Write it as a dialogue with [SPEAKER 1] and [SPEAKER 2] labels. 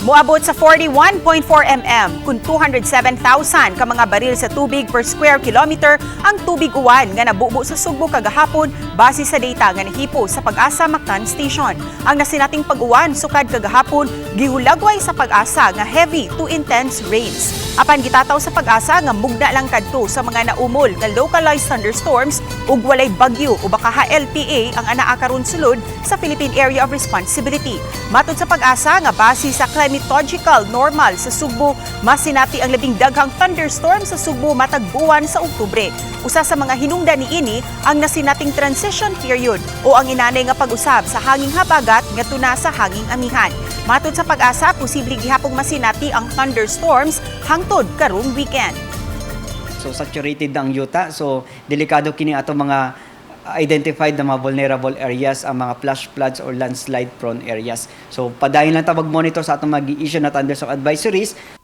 [SPEAKER 1] Moabot sa 41.4 mm, kung 207,000 ka mga baril sa tubig per square kilometer ang tubig uwan nga nabubo sa Sugbo kagahapon base sa data nga nahipo sa Pag-asa Mactan Station. Ang nasinating pag-uwan sukad kagahapon gihulagway sa Pag-asa nga heavy to intense rains. Apan gitataw sa Pag-asa nga mugna lang kadto sa mga naumol nga localized thunderstorms ug walay bagyo o baka LPA ang anaa karon sulod sa Philippine Area of Responsibility. Matod sa Pag-asa nga base sa climatological normal sa Sugbo, masinati ang labing daghang thunderstorm sa Sugbo matag buwan sa Oktubre. Usa sa mga hinungdan niini ang nasinating transition period o ang inanay nga pag-usab sa hanging habagat ngadto na sa hanging amihan. Matod sa Pag-asa, posible gihapong masinati ang thunderstorms hangtod karong weekend.
[SPEAKER 2] So saturated ang yuta. So delikado kini ato mga identified na mga vulnerable areas, ang mga flash floods or landslide prone areas. So padayon lang ta mag-monitor sa atong mag-issue na thunderstorm advisories.